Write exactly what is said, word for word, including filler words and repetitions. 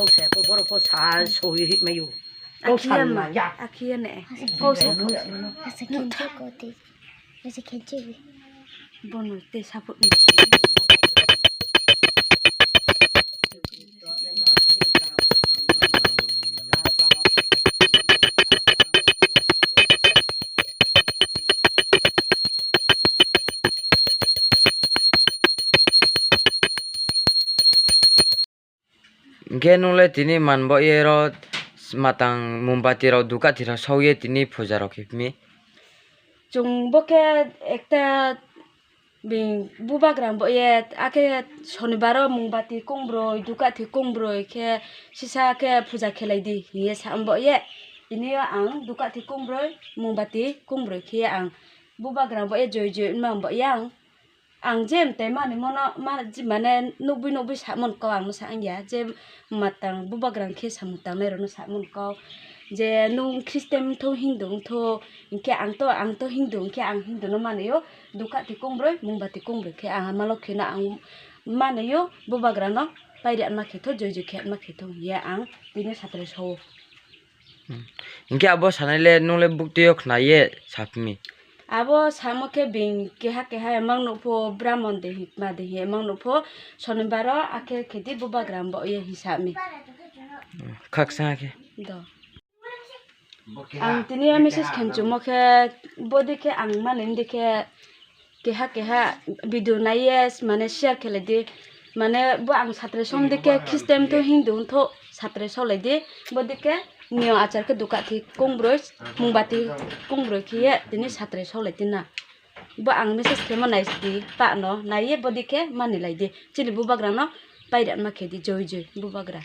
Kok se ko borok ko sa soi hit mayu. Kok sa ma ya. Akhiya ne. Kok sa kok sa. Asa khenchi ko te. Asa khenchi. Bono te support ni. Hingke nung le tini manbo ye ro matang mombati rok dukathi rok sokye tini puja rok khe phimi. Chwng bo khe ekta bini bubagra bo ye akhe sonibaro mombati kong brwi dukathi kong brwi khe sisa khe puja khelai di hiye sa bo ye. Tini yo ang dukathi kong brwi mombati kong brwi khe ang bubagra bo ye joi joi ma bo yang. Ang je mtai mani mono ma-, ji-, mane nukbwi nukbwi samon ko ang no sa wngya je matang bubagra khe samung tangnai rokno samon ko je nung Christian wngtho Hindu wngtho hinkhe ang to, ang to Hindu hinkhe ang Hindu no manio dukathi kong brwi mombati kong brwi khe ang ma lokhi no ang manio bubagra no pairi anma khetho joi joi khe anma khetho hiya ang tini satrai sao. Hmm. Hinkhe abo sanai le nung le bukti o khna ye saphimi. Abo samo khe bing keha keha emang nukpho Brahmon de hi ma de hi emang nukpho sonibaro akhe khedi bubagra bo ye hi sami. Hmm. Khaksa khe. Do. Ang tini o message khenchumo khe bodi khe ang mani wngdi khe keha keha video naiye mane share khelai di. Mane bo ang satrai som di khe Christian to Hindu to satrai solai di. Bo di khe nio achar khe dukathi kong brwi mombati kong brwi khiye tini satrai solai di na. Bo ang message khemo nai di pa no naiye bo di khe mani lai di. Chini bubagra no pairi anma khe di joi joi bubagra.